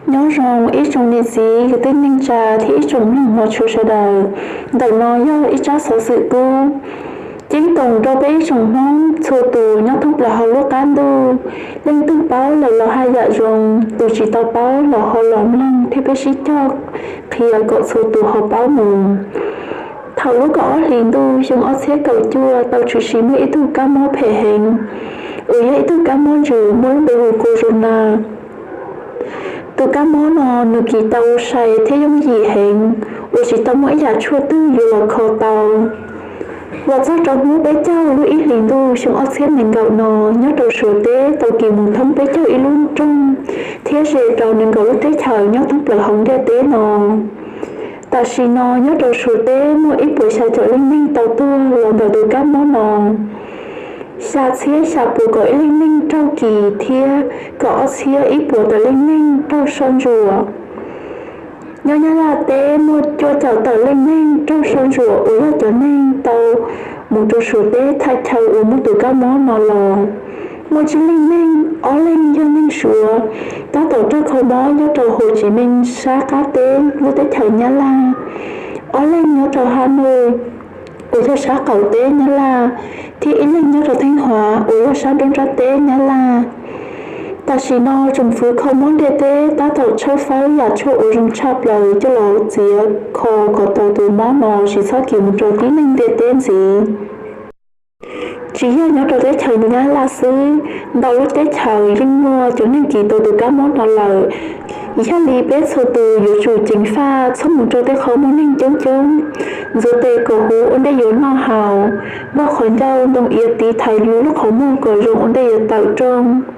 Nyob zoo ib tsoom niam txiv kwv tij neej tsa thiab ib tsoom mloog hmov tshua sawv daws. Ntawm no yog ib tsab xov xwm kub ceeb toom rau peb ib tsoom Hmoob txhua tus nyob thoob plaws hauv lub qab ntuj. Leej twg paub lawm los haj yam zoo, tus tsis tau paub los ho los mloog thiab peb sib cog qhia kom txhua tus ho paub mus. Thaum lub kaum ob hlis ntuj xyoo ob txhiab kaum cuaj tau tshwm sim muaj ib tug kab mob phem heev uas yog ib tug kab mob ntsws muaj lub npe hu corona. Tus kab mob no nws kis tau sai thiab yooj yim heev uas tsis tau muaj ib yam tshuaj twg yuav los kho tau. Los txog rau hnub peb caug lub ib hlis ntuj xyoo ob txhiab nees nkaum no, nyob rau Suav teb tau kis mus thoob peb caug ib lub nroog thiab ze rau nees nkaum lub teb chaws nyob thoob plaws hauv ntiaj teb no. Tam sim no nyob rau Suav teb muaj ib puas xya caum leej neeg tau tuag los ntawm tus kab mob no, xya txhiab xya puas kaum ib leej neeg raug kis thiab kaum ob txhiab ib puas tawm leej neeg raug soj ntsuam. Nyob Nyab Laj teb muaj cuaj caum tawm leej neeg raug soj ntsuam uas yog cov neeg tau mus rau Suav teb thaj chaw uas muaj tus kab mob no los. Muaj tsib leej neeg, ob leeg yog neeg Suav tab tom raug kho mob nyob rau Hồ Chí Minh sab qab teb lub teb chaws Nyab Laj, ob leeg nyob rau Hà Nội uas yog sab qaum teb Nyab Laj, thiab ib leeg nyob rau Thanh Hóa uas yog sab nruab nrab teb Nyab Laj. Tam sim no tsoom fwv kho mob ntiaj teb tab tom tshawb fawb yam tshuaj uas zoo tshaj plaws coj los txiav kho kom tau tus mob no tsis txhob kis mus rau tib neeg ntiaj teb ntxiv. Tsis yog nyob rau teb chaws Nyab Laj xwb, ntau lub teb chaws yeej muaj cov neeg kis tau tus kab mob no lawm. Yog li peb txhua tus yuav tsum ceev faj txhob mus rau tej qhov muaj neeg coob coob, ntxuav tes kom huv ua ntej yuav noj haus, npog qhov ncauj ntoo iav tiv thaiv lub qhov muag kom zoo ua ntej yuav tawm rooj.